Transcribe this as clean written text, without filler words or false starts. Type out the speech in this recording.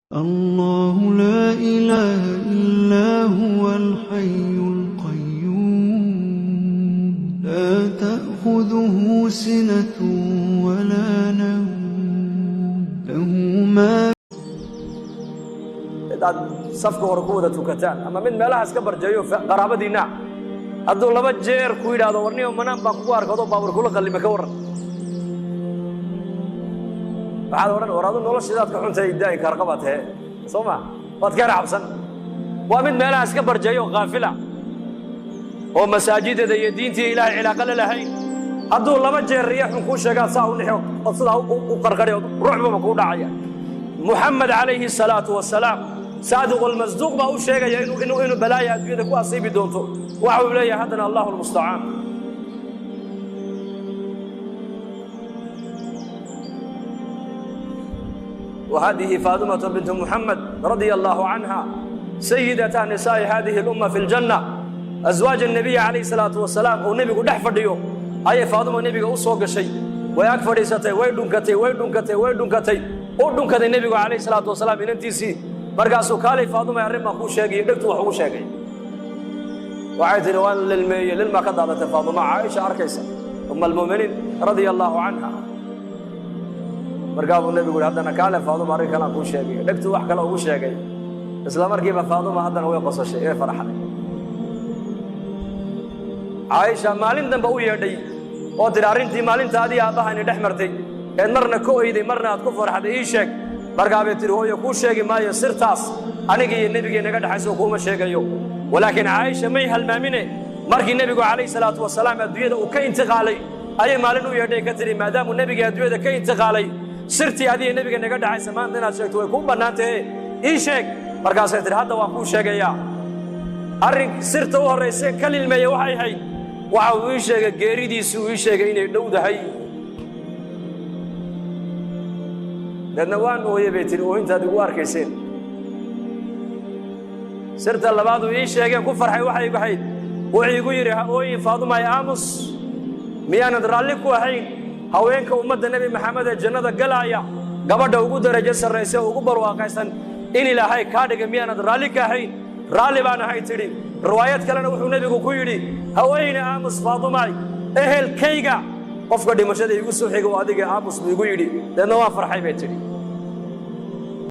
الله لا إله إلا هو الحي القيوم، لا تأخذه سنة ولا نوم، له ما Aad safka hore ku wada tukataan ama mid meelaha iska barjeeyo qaraabadiinna hadduu laba jeer ku yidhaahdo, "Warniyo, manaan baan kugu arkado, baabuur kula qallime," ka warran? Waxaad odhan, "War, adu noloshiidaad ka xuntay, daa'inka harqabaad tahe, soo ma?" Waad ka cabsan. Waa mid meelaha iska barjeeyo, kaafila oo masaajidada iyo diintii Ilaahay cilaaqa la lahayn. Hadduu laba jeer riya xun kuu sheegaad saa u nixo ood sidaa u qarqari ood ruuxbaba kuu dhacaya. Muxamed calayhi salaatu wasalaam, saadiq almasduuq, baa u sheegaya inuu balaaya adduunyada ku asiibi doonto. Waxa uu leeyahay haddana, "Allahu almustacaan." وهذه فاطمة بنت محمد رضي الله عنها، سيدة نساء هذه الأمة في الجنة، أزواج النبي عليه الصلاة والسلام، oo nebigu dhex fadhiyo ayay Faaduma nebiga u soo gashay. Way ag fadhiisatay, way dhunkatay, way dhunkatay, way dhunkatay, u dhunkaday nebigu calayhi salaatu wasalaam inantiisii. Markaasuu, "Kaalay Faaduma, arrin baan kuu sheegay." Dhegtu wax ugu sheegay. Waxay tidhi, "Waan lilmeeyey." Lilmaa ka daadatay Faaduma, Caaisha arkaysa, um almu'miniin radia allahu canha. Markaa buu nebigu yidhi, "Haddana kaale Faaduma, arrin kalaan kuu sheegay." Dhegtu wax kale ugu sheegay. Isla markiiba Faaduma haddana way qosashay, way farxday. Caaisha maalin dambe u yeedhay oo tidhi, "Arrintii maalinta adii aabbahani dhex martay eed marna ka oyday, marna aad ku farxday, ii sheeg." Markaa bay tidhi, "Hooyo, kuu sheegi maayo sirtaas aniga iyo nebigii naga dhexayso, kuuma sheegayo." Walaakiin Caaisha may halmaamine, markii nebigu calayhi salaatu wasalaam adduunyada uu ka intiqaalay ayay maalin u yeedhay, ka tidhi, "Maadaamuu nebigii adduunyada ka intiqaalay, sirtii adiga nebiga naga dhexaysa maanta inaad sheegto way kuu bannaan tahe, ii sheeg." Markaasay tidhi, "Hadda waan kuu sheegayaa. Arrin sirta u horrayse ka lilmeeya waxay ahayd, waxa uu ii sheegay geeridiisii, uu ii sheegay inay dhowdahay. Deedna waan ooye," bay tidhi, "ooyintaad igu arkayseen. Sirta labaad uu ii sheegeen ku farxay waxay ahayd, wuxuu igu yidhi, 'Ha ooyin Faadumay, aamus. Miyaanad raalli ku ahayn haweenka ummadda Nebi Maxamed ee jannada galaaya gabadha ugu darajo sarraysa, ugu barwaaqaysan in Ilaahay kaa dhigay? Miyaanad raalli ka ahayn?' Raalli baan ahay," tidhi. Riwaayad kalena wuxuu nebigu ku yidhi, 'Ha ooyine, aamus Faadumay, ehelkayga qofka dhimashada igu soo xiga oo adiga, aamus,' buu igu yidhi. Deedna waan farxay," bay tidhi.